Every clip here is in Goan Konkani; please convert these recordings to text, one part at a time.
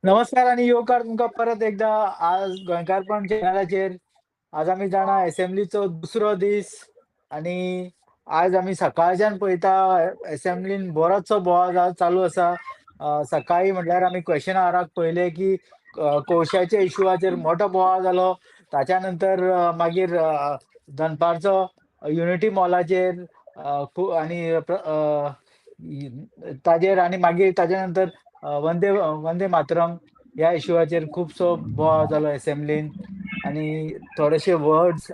नमस्कार आणि येवकार तुमकां परत एकदा आज गोंयकारपण चॅनलाचेर. आज आमी जाणा एसेंब्लीचो दुसरो दीस आणि आज आमी सकाळच्यान पळयता एसेंब्लीन बरोचसो बोवाळ चालू आसा. सकाळी म्हटल्यार आमी क्वेश्चन आवराक पळयलें की कोळशाच्या इशुआचेर मोठो बोवाळ जालो. ताच्या नंतर मागीर दनपारचो युनिटी मॉलाचेर आनी ताजेर आनी मागीर ताच्या नंतर वंदे वंदे मातरम ह्या इशुआचेर खुबसो बोवाळ जालो एसेंब्लीन. आनी थोडेशे वर्ड्स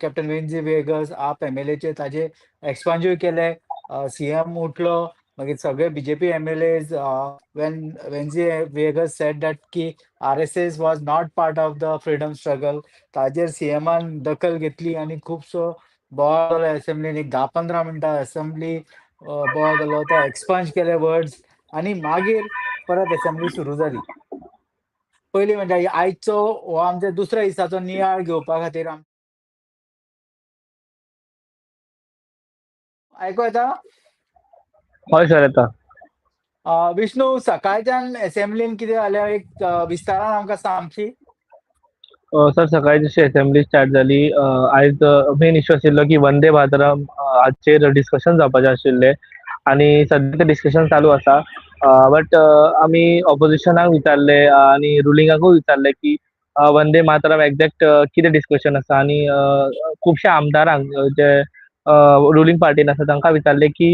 कॅप्टन वेन्झी व्हिएगस आप एमएलएचे ताजे एक्सपांजूय केले. सीएम उठलो, मागीर सगळे BJP MLAs when Venzy Viegas said that की RSS was not part of the freedom struggle, ताजेर सीएमान दखल घेतली आनी खुबसो बोवाळ जालो एसेंब्लीन. एक 10-15 मिनटां एसेंब्ली बोवाळ जालो, तो एक्सपंज केले वर्ड्स आनी मागीर परत एसेंब्ली सुरू जाली. पयलीं म्हणजे आयचो हो आमच्या दुसऱ्या दिसाचो नियाळ घेवपा खातीर आयको येता? हय सर, येता. विष्णू, सकाळच्यान एसेंब्लीन कितें जालें एक विस्तारान आमकां सांगशी? सर, सकाळी जशी एसेंब्ली स्टार्ट जाली, आयज मेन इश्यू आशिल्लो की वंदे मातरम हाचेर डिस्कशन जावपाचें आशिल्लें आनी सद्या तें डिस्कशन चालू आसा. बट आमी ऑपोजिशनाक विचारलें आनी रुलिंगाकूय विचारलें की वंदे मातरम एक्झॅक्ट कितें डिस्कशन आसा आनी खुबश्या आमदारांक जे रुलिंग पार्टीन आसा तांकां विचारलें की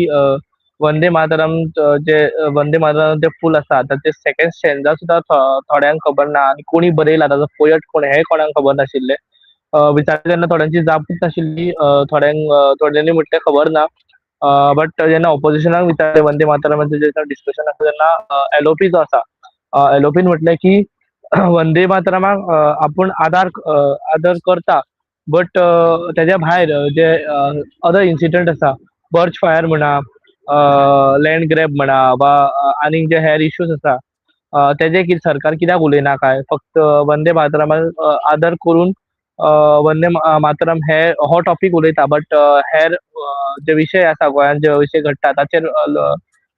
वंदे मातरम जे वंदे मातरम जे फूल आसा ताचे सेकंड स्टँजा सुद्दां थोड्यांक खबर ना आनी कोणी बरयला ताचो पोयट कोण हें कोणाक खबर नाशिल्लें. विचारलें तेन्ना थोड्यांची जापूच नाशिल्ली, थोड्यांनी म्हटलें खबर ना. बट जेन्ना ऑपोजिशनाक विचारलें वंदे मातरमाचें जेन्ना डिस्कशन आसा तेन्ना एलओपी जो आसा, एलओपीन म्हटलें की वंदे मातरमाक आपूण आदार करता, बट तेज्या भायर जे अदर इन्सिडंट आसा, बर्च फायर म्हणा, लँड ग्रॅब म्हणा वा आनीक जे हेर इश्यूज आसा तेजे कितें सरकार कित्याक उलयना काय, फक्त वंदे मातरमाक आदर करून वंदे मातरम हे हो टॉपीक उलयता, बट हेर जे विशय आसा गोंयांत जे विशय घडटा ताचेर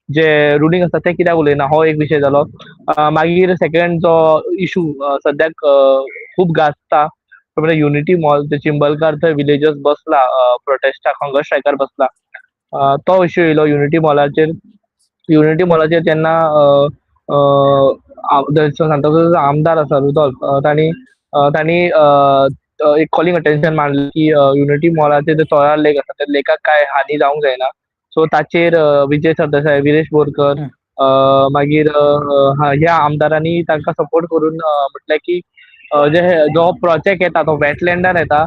जे रुलींग आसा ते कित्याक उलयना, हो एक विशय जालो. मागीर सेकंड जो इशू सद्याक खूब गाजता तो म्हणजे युनिटी मॉल, जे चिंबलकार थंय विलेजर्स बसला प्रोटेस्टाक, हंगर स्ट्रायकार बसला, तो इश्यू येयलो युनिटी मॉलाचेर. युनिटी मॉलाचेर जेन्ना सांताक्रूझ आमदार आसा रुदोल्फ, तांणी एक कॉलिंग अटेन्शन मांडलें की युनिटी मॉलाचेर जे तोरार लेक आसा त्या लेकाक कांय हानी जावंक जायना. सो ताचेर विजय सरदेसाय, विरेश बोरकर, मागीर ह्या आमदारांनी तांकां सपोर्ट करून म्हटलें की जे जो प्रोजेक्ट येता तो वेटलँडार येता,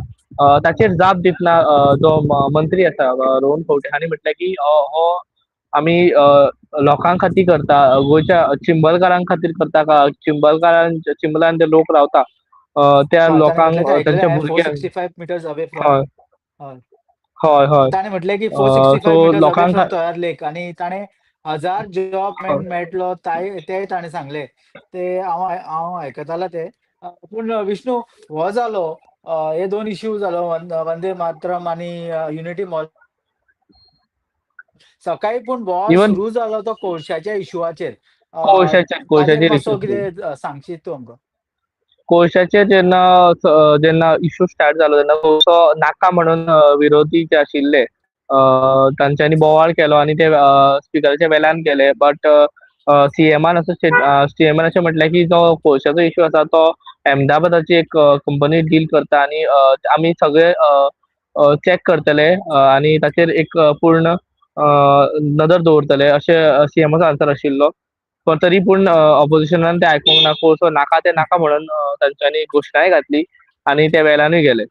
ताचेर जाप दितना जो मंत्री आसा रोहन खंवटे हांणी म्हटलें की हो आमी लोकां खातीर करता, गोंयच्या चिंबलकारां खातीर करता का चिंबलकारां चिंबलान जे लोक रावता त्या लोकांक तांच्या भुरग्यांक. हय हय हय, ताणें म्हटलें की 465 मिटर्स अवे फ्रॉम तोयार लेक आनी ताणें 1000 जॉब मेळटलो तेय ताणें सांगलें, ते हांव आयकतालो ते. पूण विष्णू, हो जालो हे दोन इश्यू जालो, वंदे मातरम आनी युनिटी मॉल. सकाळी पूण बोवाळ सुरू जालो तो कोळशाच्या इशुआचेर. कोळशाचेर कितें सांगशीत तूं आमकां? कोळशाचेर जेन्ना जेन्ना इशू स्टार्ट जालो तेन्ना कोळसो नाका म्हणून विरोधी जे आशिल्ले तांच्यांनी बोवाळ केलो आनी ते स्पिकराच्या वेल्यान गेले. बट सीएमान असो सीएमान अशें म्हटलें की जो कोळशाचो इशू आसा तो अहमदाबादाची एक कंपनी डील करता आनी आमी सगळे चॅक करतले आनी ताचेर एक पूर्ण नदर दवरतले अशें सीएमाचो आन्सर आशिल्लो. पण तरी पूण ऑपोजिशनान ते आयकूंक ना, कोळसो नाका ते नाका म्हणून तांच्यांनी घोशणाय घातली आनी ते वेल्यानूय गेले.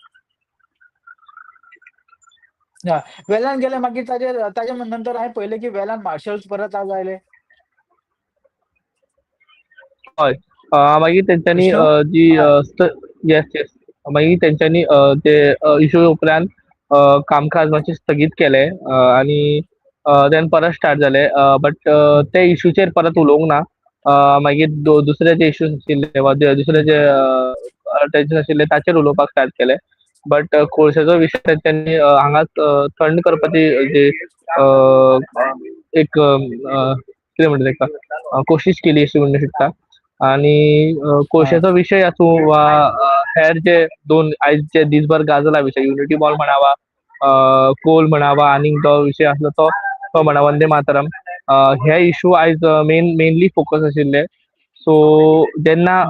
वेल्यान गेले मागीर ताजे नंतर हांवें पळयलें की वेल्यान मार्शल्स परत आज आयले. हय, मागीर तेंच्यांनी जी येस येस मागीर तेंच्यांनी ते इशू उपरांत कामकाज मातशें स्थगीत केलें आनी देन परत स्टार्ट जाले. बट ते इशूचेर परत उलोवंक ना. मागीर दुसरे जे इश्यूज आशिल्ले वा दुसरे जे टेंशन आशिल्ले ताचेर उलोवपाक स्टार्ट केले. बट कोळशाचो विशय तेंच्यांनी हांगाच थंड करपाची जी एक कितें म्हणटा तेका कोशिश केली अशी म्हणूंक शकता. आणि कोळशाचो विशय आसूं वा हेर जे दोन आयज जे दिसभर गाजला विशय, युनिटी मॉल म्हणा वा कोल म्हणा वा आनीक जो विशय आसलो तो तो म्हणा वंदे मातरम, हे इशू आयज मेनली फोकस आशिल्ले. सो जेन्ना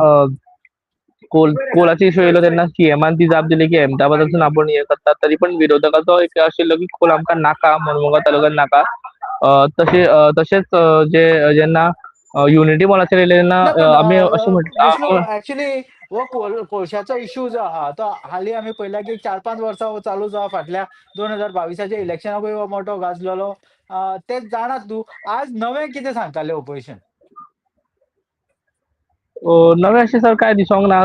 कोलाचे इशू येयलो तेन्ना सीएमान ती जाप दिली की अहमदाबादासून आपूण हे करता, तरी पण विरोधकाचो एक आशिल्लो की कोल आमकां नाका, मडगांव तालुक्यान नाका. तशेंच जे जेन्ना युनिटी मॉलाचेर येयले तेन्ना आमी अशें म्हटलें, एक्चुअली हो कोळशाचो इशू जो आहा तो हालीं आमी पळयला की 4-5 वर्सां हो चालू जो आहा, फाटल्या 2022 इलेक्शनाकूय हो मोठो गाजलेलो, ते जाणात तूं. आज नवें कितें सांगताले ओपोजिशन? नवें अशें सर कांय दिसोंक ना.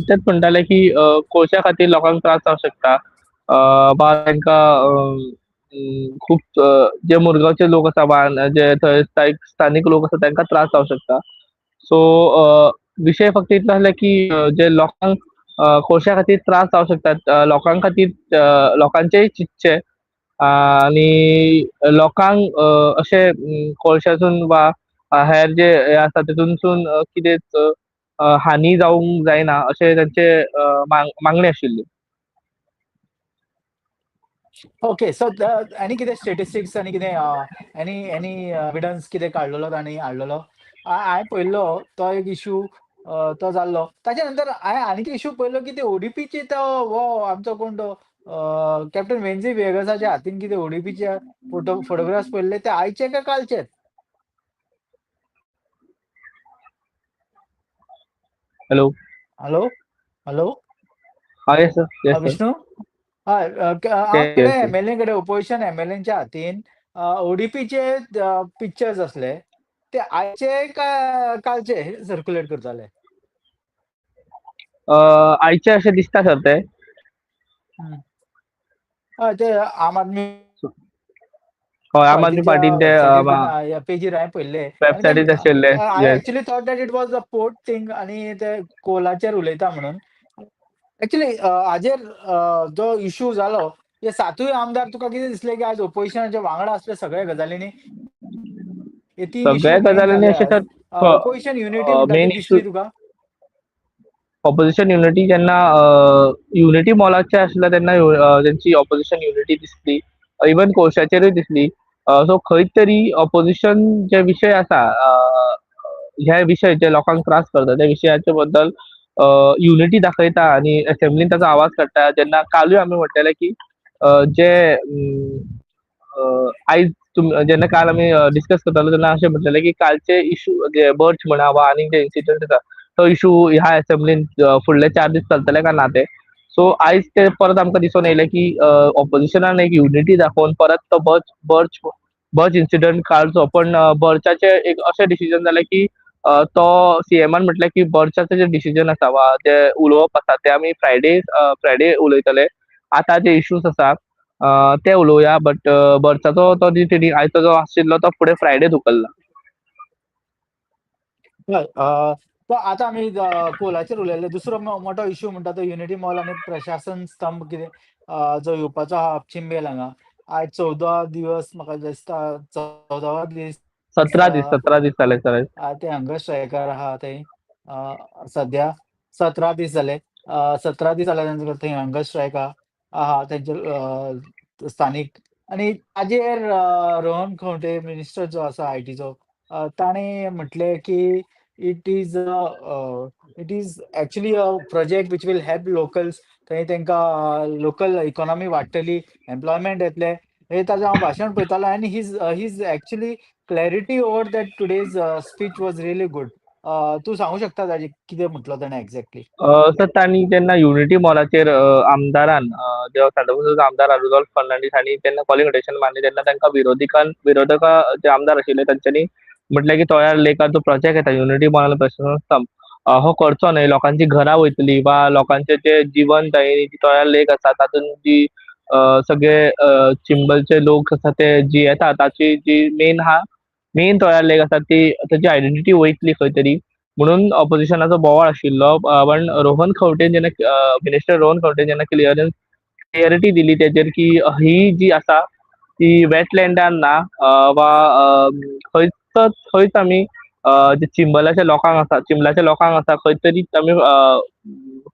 तेच म्हणटाले की कोळशा खातीर लोकांक त्रास जावंक शकता वा तांकां खूब जे मुरगांवचे लोक आसा वा जे थंय स्थानीक लोक आसा तांकां त्रास जावंक शकता. सो विशय फक्त इतलो आसले की जे लोकांक कोळशा खातीर त्रास जावंक शकतात, लोकां खातीर लोकांचेय चिंतचें आनी लोकांक अशें कोळशासून वा हेर जे हे आसा तितूनसून कितेंच हानी जावंक जायना अशें तांचे मागणी आशिल्ली. ओके, सो आनी कितें स्टेटिस्टिक्स आनी कितें एनी एनी एविडन्स कितें काडलेलो तांणी हाडलेलो? हांवें पळयल्लो तो एक इशू तो जाल्लो. ताच्या नंतर हांवें आनीक इशू पळयलो की ते ओडीपीचे तो हो आमचो कोण तो कॅप्टन वेन्झी व्हिएगसाच्या हातीन कितें ओडीपीचे फोटोग्राफ्स पळयल्ले, ते आयचे काय कालचे? हॅलो हॅलो हॅलो हा, येस सर, येस सर. विष्णू, हय, हांव एमएलए कडेन, ओपोजिशन एमएलएच्या हातीन ओडीपीचे पिक्चर्स आसले, ते आयचे काय कालचे सर्क्युलेट करताले? आयचे अशें दिसता सर ते. हय, ते आम आदमी हय, आम आदमी पार्टीन ते पेजीर हांवें पळयल्ले, वेबसायटीर आशिल्ले. I actually thought that it was a port thing आनी ते कोलाचेर उलयता म्हणून. एक्चुअली हाजेर जो इशू जालो, हे सातूय आमदार तुका कितें दिसलें की आज ओपोजिशनाच्या वांगडा आसले सगळ्या गजालींनी? हे तीन सगळ्या गजालींनी अशें सर, ओपोजिशन युनिटी मेन दिसली तुका? ऑपोजिशन युनिटी जेन्ना युनिटी मॉलाचे आशिल्ले तेन्ना तेंची ऑपोजिशन युनिटी दिसली, इवन कोळशाचेरूय दिसली. सो खंय तरी ऑपोजिशन जे विशय आसा, हे विशय जे लोकांक त्रास करता त्या विशयाचे बद्दल युनिटी दाखयता आनी असेंब्लीन ताचो आवाज काडटा. जेन्ना कालूय आमी म्हणटाले की जे आयज जेन्ना काल आमी डिस्कस करताले तेन्ना अशें म्हणटाले की कालचे इशू जे बर्च म्हणा वा आनीक जे इन्सिडंट आसा तो इशू ह्या असेंब्लीन फुडले 4 दीस चलतले काय ना ते. सो आयज ते परत आमकां दिसून येयलें की ऑपोजिशनान एक युनिटी दाखोवन परत तो बर्च बर्च इन्सिडंट काडचो. पण बर्चाचे एक अशें डिसिजन जालें की तो सीएमान म्हटलें की बर्चाचें जें डिसिजन आसा वा जें उलोवप आसा तें आमी फ्रायडे उलयतले. आतां जे इश्यूज आसा ते उलोवया, बट बर्चाचो तो आयचो जो आशिल्लो तो फुडें फ्रायडे धुकल्ला. तो आतां आमी कोलाचेर उलयले. दुसरो मोठो इशू म्हणटा तो युनिटी मॉल आनी प्रशासन स्तंभ कितें जो येवपाचो आहा चिंबेल हांगा. आयज 14 दिवस म्हाका दिसता, 14 दीस, 17 दीस, 17 दीस जाले सर. ते हंगर स्ट्रायकार आहा थंय सद्या 17 दीस जाले, 17 दीस जाले तेंचो थंय हंगर स्ट्रायक आहा तेंचे स्थानीक. आनी ताजेर रोहन खंवटे मिनिस्टर जो आसा आयटीचो, ताणें म्हटलें की it is actually a project which will help locals. थंय तांकां लोकल इकॉनॉमी वाडटली, एम्प्लॉयमेंट येतलें. हे ताजें हांव भाशण पळयतालो आनी his actually clarity over that today's speech was really good. तूं सांगू शकता ताजें कितें म्हटलो ताणें एक्झॅक्टली? सर तांणी जेन्ना युनिटी मॉलाचेर आमदारान, जे सांताक्रूझचो आमदार रुडोल्फ फर्नांडीस हांणी जेन्ना कॉलिंग अटेन्शन मारली तेन्ना तांकां विरोधकां जे आमदार आशिल्ले तांच्यांनी म्हटलें की तोयार लेकार जो प्रोजेक्ट येता युनिटी मॉलान प्रशासन स्तंभ हो करचो न्हय, लोकांची घरां वयतली वा लोकांचे जे जिवन थंय तोयार लेक आसा तातूंत जी सगळे चिंबलचे लोक आसा ते जी येता ताची जी मेन आहा मेन तोयार लेक आसा ती ताची आयडेंटिटी वयतली खंय तरी म्हणून ऑपोजिशनाचो बोवाळ आशिल्लो. पण रोहन खंवटेन जेन्ना मिनिस्टर रोहन खंवटेन जेन्ना क्लियरिटी दिली तेजेर की ही जी आसा ती वेटलँडान ना वा खंयच आमी जे चिंबलाच्या लोकांक आसा, चिंबलाच्या लोकांक आसा खंय तरी आमी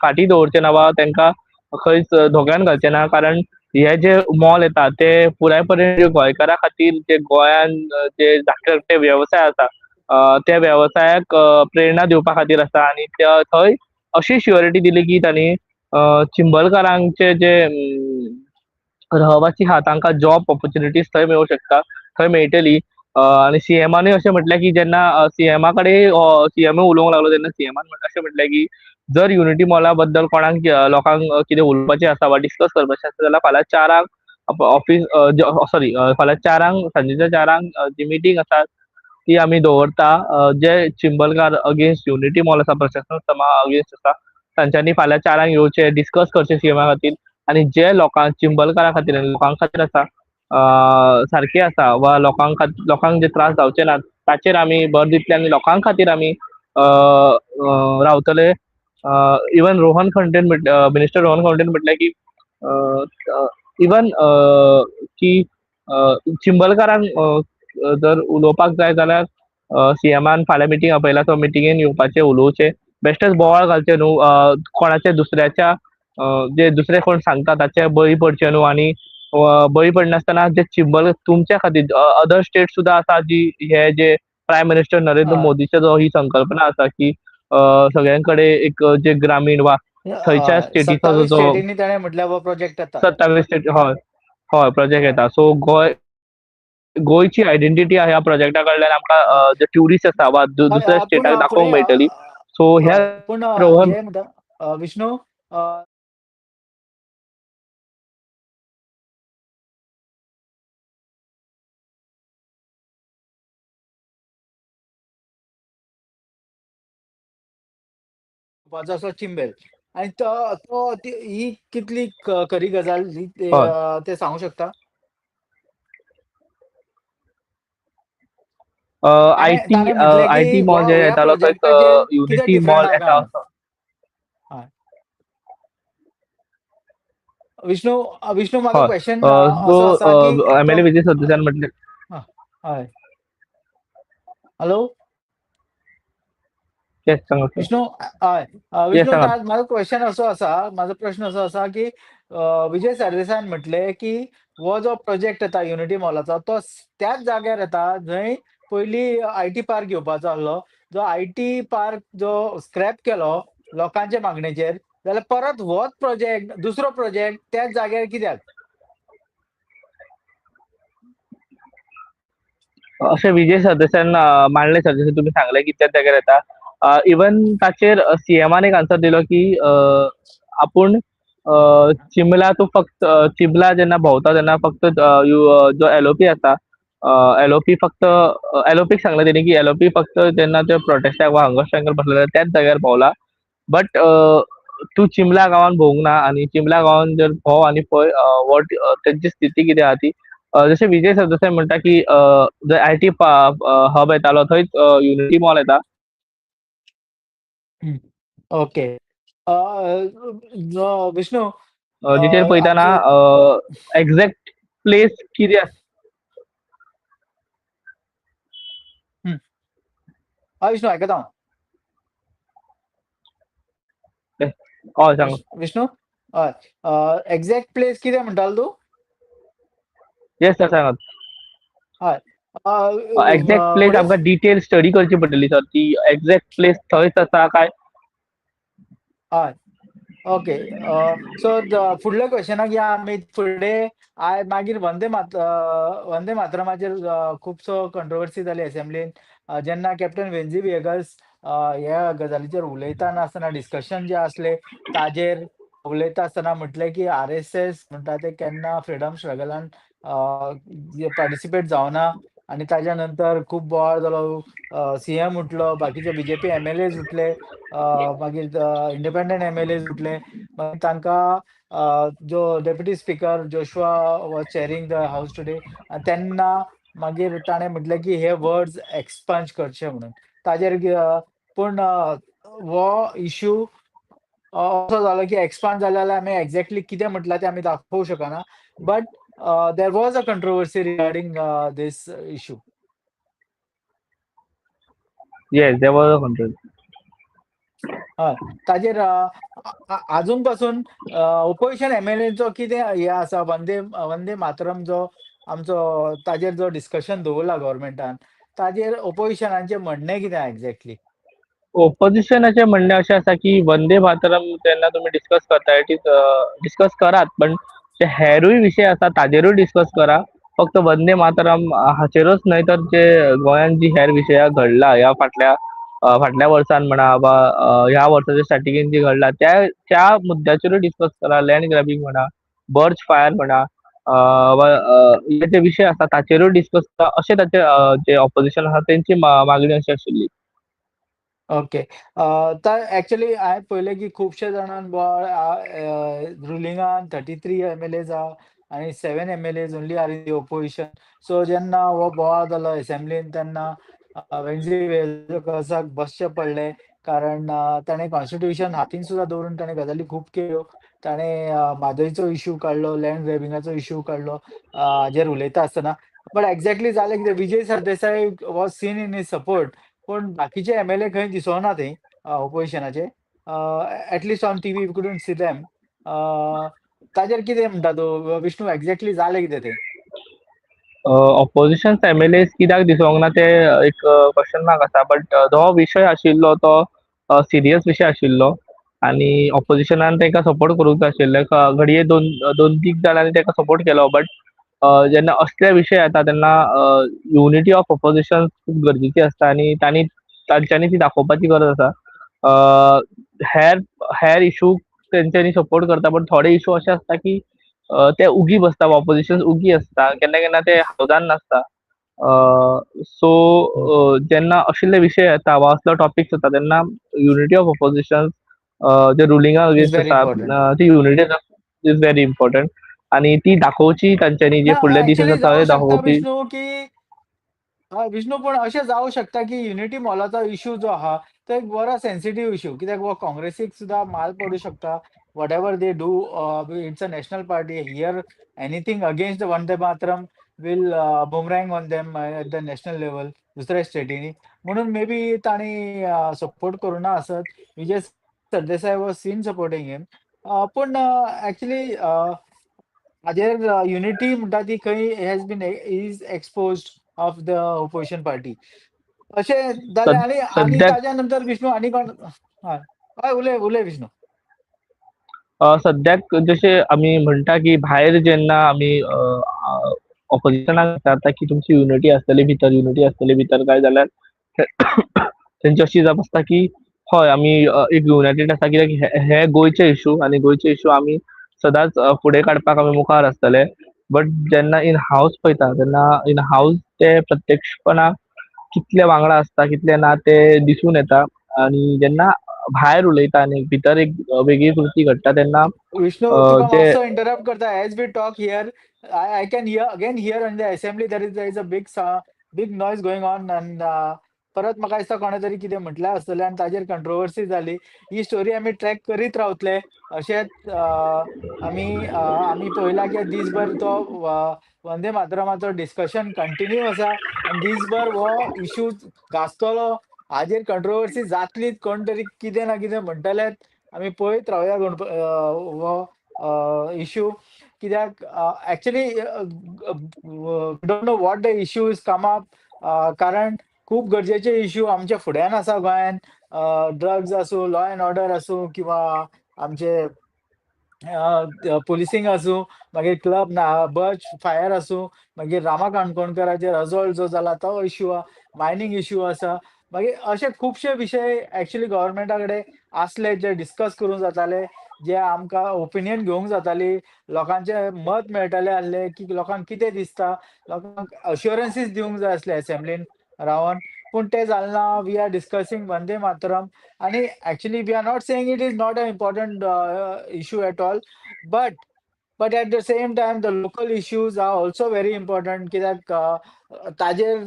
फाटीं दवरचे ना वा तांकां खंयच धोक्यान घालचे ना, कारण हे जे मॉल येता ते पुरायपणे गोंयकारा खातीर, जे गोंयान जे धाकटे धाकटे वेवसाय आसा त्या वेवसायाक प्रेरणा दिवपा खातीर आसा. आनी थंय अशी शुअरिटी दिली की तांणी चिंबलकारांचे जे रहवासी आहा तांकां जॉब ऑपॉर्च्युनिटीज थंय मेळूं शकता, थंय मेळटली. आनी सीएमानूय अशें म्हटलें की जेन्ना सीएमा कडेन सीएमूय उलोवंक लागलो तेन्ना सीएमान अशें म्हटलें की जर युनिटी मॉला बद्दल कोणाक लोकांक कितें उलोवपाचें आसा वा डिस्कस करपाचें आसा जाल्यार फाल्यां 4 ऑफिस सॉरी फाल्यां 4 सांजेच्या 4 जी मिटींग आसा ती आमी दवरता. जे चिंबलकार अगेन्स्ट युनिटी मॉल आसा, प्रशासन सभा अगेन्स्ट आसा, तांच्यांनी फाल्यां 4 येवचें, डिस्कस करचें सीएमा खातीर. आनी जे लोकांक चिंबलकारा खातीर आनी लोकां खातीर आसा सारके आसा वा लोकांक जे त्रास जावचे ना ताचेर आमी भर दितले आनी लोकां खातीर आमी रावतले. इवन रोहन खंवटेन मिनिस्टर रोहन खंवटेन म्हटलें की इवन की चिंबलकारांक जर उलोवपाक जाय जाल्यार सीएमान फाल्यां मिटींग आपयला, तो मिटिंगेन येवपाचें, उलोवचें, बेश्टेच बोवाळ घालचें न्हू, कोणाच्या दुसऱ्याच्या जे दुसरे कोण सांगता ताचे बळी पडचे न्हू. आनी बळी पडनासतना जे चिंबल तुमच्या खातीर अदर स्टेट सुद्दां आसा जी हे जे प्रायम मिनिस्टर नरेंद्र मोदीचे जो ही संकल्पना आसा की सगळ्यां कडेन एक जे ग्रामीण वा थंयच्या स्टेटीचो जो प्रोजेक्ट येता 27 स्टेट हय हय प्रोजेक्ट येता. सो गोंयची आयडेंटिटी ह्या प्रोजेक्टा कडल्यान आमकां जे ट्युरिस्ट आसा वा दुसऱ्या स्टेटाक दाखोवंक मेळटली. सो ह्या पूण रोहन विष्णू असो चिंबेल आनी तो ही कितली खरी गजाल ते सांगू शकता? IT mall जे येतालो थंय युनिटी मॉल येता. विष्णू विष्णू म्हाका क्वेश्चन असो आसा की एमएलए विजय सरदेसायान म्हटलें. हय हॅलो विष्णू हय विष्णू म्हाजो क्वेश्चन असो आसा, म्हाजो प्रश्न असो आसा की विजय सरदेसायान म्हटलें की हो जो प्रोजेक्ट येता युनिटी मॉलाचो तो त्याच जाग्यार येता जंय पयलीं IT park घेवपाचो आसलो, जो IT park जो स्क्रॅप केलो लोकांच्या मागणेचेर, जाल्यार परत होच प्रोजेक्ट दुसरो प्रोजेक्ट त्याच जाग्यार कित्याक? अशें विजय सरदेसायान मांडलें सर, जशें तुमी सांगलें की त्याच जाग्यार येता. इवन ताचेर सीएमान एक आन्सर दिलो की आपूण चिंबला तूं फक्त चिंबला जेन्ना भोंवता तेन्ना फक्त जो एलओपी आसा एलओपी फक्त एलओपीक सांगलें तेणी की एलओपी फक्त जेन्ना ते प्रोटेस्टाक वा हंगर स्ट्रायकार बसलेले त्याच जाग्यार भोंवला, बट तूं चिंबला गांवान भोंवूंक ना आनी चिंबला गांवान जर भोंव आनी पळय what तेंची स्थिती कितें आहा ती. जशें विजय सरदेसाय म्हणटा की जंय IT hub येतालो थंयच युनिटी मॉल येता. ओके विष्णू जिचेर पळयतना एग्जॅक्ट प्लेस कितें आसा. हय विष्णू आयकता हांव. हय सांग विष्णू. हय एग्जॅक्ट प्लेस कितें म्हणटालो तूं? येस सर सांगात. हय एग्जॅक्ट प्लेस आमकां डिटेल स्टडी करची पडटली सर, ती एग्जॅक्ट प्लेस थंयच आसा काय? हय ओके सो फुडल्या क्वेश्चनाक या आमी फुडें. मागीर वंदे मातरमाचेर खुबसो कंट्रोवर्सी जाली एसेंब्लीन जेन्ना कॅप्टन वेन्झी व्हिएगस ह्या गजालीचेर उलयतना आसतना डिस्कशन जे आसले ताजेर उलयता आसतना म्हटलें की आरएसएस म्हणटा ते केन्ना फ्रिडम स्ट्रगलान पार्टिसिपेट जावना आनी ताज्या नंतर खूब बोवाळ जालो, सीएम उठलो, बाकीचे बीजेपी एमएलएज उठले, मागीर इंडिपेंडंट एमएलएज उठले, मागीर तांकां जो deputy speaker Joshua was chairing the house today तेन्ना मागीर ताणें म्हटलें की हे वर्ड्स एक्सपंज करचे म्हणून ताजेर. पूण हो इश्यू असो जालो की एक्सपांड जालो जाल्यार आमी एक्झॅक्टली कितें म्हटलां तें आमी दाखोवंक शकना, but there was a controversy regarding this issue. Yes, there was a controversy. हय, ताजेर आजून पासून ओपोजिशन एमएलएचो कितें हें आसा, वंदे वंदे मातरम जो आमचो, ताजेर जो डिस्कशन दवरला गव्हर्मेंटान, ताजेर ओपोजिशनाचें म्हणणें कितें एक्झॅक्टली? ओपोजिशनाचें म्हणणें अशें आसा की वंदे मातरम जेन्ना तुमी डिस्कस करता, it is discuss करात, पण जे हेरूय विशय आसा ताजेरूय डिस्कस करा. फक्त वंदे मातरम हाचेरूच न्हय, तर जे गोंयांत जी हेर विशया घडला ह्या फाटल्या फाटल्या वर्सान म्हणा वा ह्या वर्साच्या स्टार्टिंगेन जी घडला त्या त्या मुद्द्याचेरूय डिस्कस करा. लँड ग्रॅबिंग म्हणा, बर्च फायर म्हणा, वा हे जे विशय आसा ताचेरूय डिस्कस करा, अशें ताचे जे ऑपोजिशन आसा तेंची मागणी अशी आशिल्ली. ओके, तर एक्चुअली हांवें पळयलें की खुबशे जाणान रुलिंगान 33 एमएलएज आहा आनी 7 MLAs only are in the opposition. So जेन्ना हो बोवाळ जालो एसेंब्लीन, तेन्ना वेन्झी व्हिएगसाक बसचें पडलें, कारण ताणें कॉन्स्टिट्युशन हातीन सुद्दां दवरून ताणें गजाली खूब केल्यो. ताणें म्हादयचो इशू काडलो, लँड ग्रॅबिंगाचो इशू काडलो हाजेर उलयता आसतना. बट एक्झॅक्टली जालें कितें, Vijay Sardesai was seen in his support, पूण बाकीचे एमएलए खंय दिसोना थंय ओपोजिशनाचे, at least on TV we couldn't see them. ताजेर कितें म्हणटा तूं विष्णू, एक्झॅक्टली जालें कितें थंय? ऑपोजिशन एमएलए कित्याक दिसोंक ना ते एक क्वेश्चन मार्क आसा, बट जो विशय आशिल्लो तो सिरियस विशय आशिल्लो आनी ऑपोजिशनान तांकां सपोर्ट करूंक जाय आशिल्लें. घडये दोन दोन तीग जाणांनी ताका सपोर्ट केलो, बट जेन्ना असले विशय येता तेन्ना युनिटी ऑफ ऑपोजिशन खूब गरजेची आसता आनी तांणी तांच्यांनी ती दाखोवपाची गरज आसा. हेर हेर इशू तेंच्यांनी सपोर्ट करता, पण थोडे इशू अशे आसता की ते उगी बसता, ऑपोजिशन उगी आसता, केन्ना केन्ना ते हावजान नासता. सो जेन्ना असले विशय येता वा असलो टॉपिक्स येता तेन्ना युनिटी ऑफ ऑपोजिशन जे रुलिंगा अगेन्स्ट आसा ती युनिटी is very important आनी ती दाखोवची तांच्यांनी, जे फुडले दीस आसा ते दाखोवपी. विष्णू की विष्णू, पण अशें जावं शकता की युनिटी मॉलाचो इशू जो आहा तो एक बरो सेन्सिटीव इशू, कित्याक हो काँग्रेसीक सुद्दां माल पडूं शकता. Whatever they do, it's a national party here, anything against the Vande Mataram will boomerang on them at the national level दुसऱ्या स्टेटींनी, म्हणून मे बी तांणी सपोर्ट करूं ना आसत. Vijay Sardesai was seen supporting him, पूण एक्चुअली हाजेर युनिटी म्हणटा ती खंय has been is exposed of the opposition party अशें जालें. आनी आनी ताज्या नंतर विष्णू आनी कोण? हय हय, उलय उलय विष्णू. सद्याक जशें आमी म्हणटा की भायर जेन्ना आमी ऑपोजिशनाक विचारता की तुमची युनिटी आसतली भितर, युनिटी आसतली भितर काय, जाल्यार तेंची अशी जाप आसता की हय, आमी एक युनायटेड आसा, कित्याक हे गोंयचे इशू आनी गोंयचे इशू आमी सदांच फुडें काडपाक आमी मुखार आसतले. बट जेन्ना इन हावस पळयता तेन्ना इन हावस ते प्रत्यक्षपणान कितले वांगडा आसता कितले ना ते दिसून येता आनी जेन्ना भायर उलयता आनी भितर एक वेगळी कृती घडटा तेन्ना विष्णू, तुका मातसो इंटरप्ट करता. As we talk here, I can hear again here in the assembly there is a big noise going on and परत म्हाका दिसता कोणे तरी कितें म्हटलें आसतलें आनी ताजेर कंट्रोवर्सी जाली. ही स्टोरी आमी ट्रॅक करीत रावतले. अशेंच आमी पळयलां की दीसभर तो वंदे मातरमाचो डिस्कशन कंटिन्यू आसा आनी दीसभर हो इशू गाजतलो. हाजेर कंट्रोवर्सी जातलीच, कोण तरी कितें ना कितें म्हणटलेच. आमी पळयत रावया गणप हो इशू, कित्याक actually don't know what the issue is come up, कारण खूब गरजेचे इशू आमच्या फुड्यान आसा गोंयान. ड्रग्ज आसूं, लॉ एंड ऑर्डर आसूं किंवा आमचे पुलिसींग आसूं, मागीर क्लब ना बर्च फायर आसूं, मागीर रामा काणकोणकराचेर असॉल्ट जो जाला तो इशू आहा, मायनींग इशू आसा, मागीर अशे खुबशे विशय एक्चुअली गव्हर्मेंटा कडेन आसले जे डिस्कस करूंक जाताले, जे आमकां ओपिनियन घेवंक जाताली, लोकांचे मत मेळटले आसले की लोकांक कितें दिसता, लोकांक अश्योरन्सीस दिवंक जाय आसले एसेंब्लीन रावन, पूण तें जालें ना. We are discussing Vande Mataram आनी actually we are not saying it is not a important issue at all, but at the same time the local issues are also very important, कित्याक ताजेर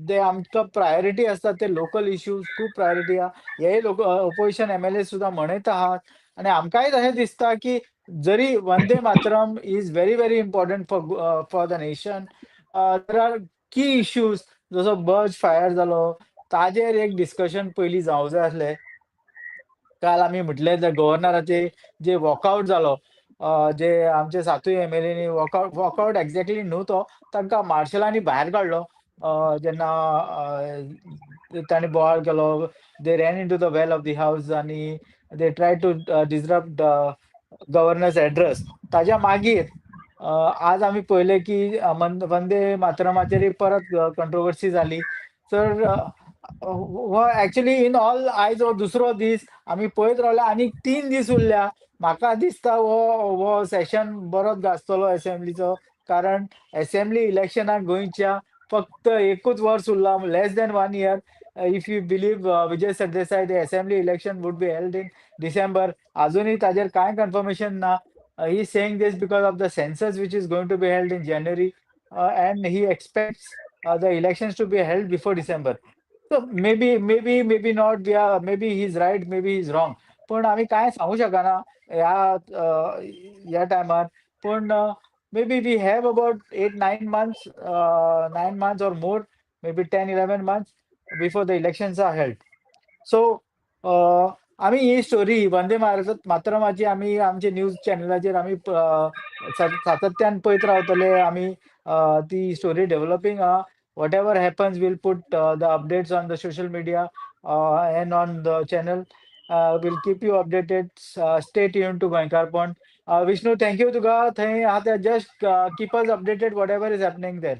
जे आमकां प्रायोरिटी आसता ते लोकल इश्यूज खूब प्रायोरिटी आहा. हे लोक ओपोजिशन एमएलए सुद्दां म्हणत आहात आनी आमकांय तशें दिसता की जरी Vande Mataram is very very important for the nation, there are key issues जसो बर्च फायर जालो. ताजेर एक डिस्कशन पयलीं जावंक जाय आसलें. काल आमी म्हटलें, गव्हर्नराचे जे वॉकआउट जालो, जे आमचे सातूय एमएलएनी वॉकआउट, एक्झॅक्टली न्हू, तो तांकां मार्शलांनी भायर काडलो. जेन्ना तांणी बोवाळ केलो, they ran into the well of the house आनी they try to disrupt the governor's address. ताज्या मागीर आज आमी पळयलें की वंदे मातरमाचेर परत कंट्रोवर्सी जाली. तर हो एक्चुली इन ऑल आयज हो दुसरो दीस आमी पळयत रावले आनी 3 दीस उरल्या. म्हाका दिसता हो सेशन बरोच गाजतलो एसेंब्लीचो, कारण एसेंब्ली इलेक्शनाक गोंयच्या फक्त एकूच वर्स उरला, less than one year. If you believe Vijay Sardesai, the assembly election would be held in December. अजूनही ताजेर कांय कन्फर्मेशन ना. He saying this because of the census which is going to be held in January and he expects the elections to be held before December. So maybe, maybe, maybe not. Yeah, maybe he's right, maybe he's wrong. पण आमी कांय सांगू शकना ह्या टायमार. पूण maybe we have about 8, 9 months, 9 months or more, maybe 10, 11 months before the elections are held. So आमी ही स्टोरी वंदे मातरमाची आमी आमचे न्यूज चॅनलाचेर आमी सातत्यान पळयत रावतले. आमी ती स्टोरी डेव्हलपींग आहा. Whatever happens, we'll put the updates on the social media and on the channel. We'll keep you updated. Stay tuned to Goenkarponn. Vishnu, thank you तुका. थंय आहा, just keep us updated, whatever is happening there.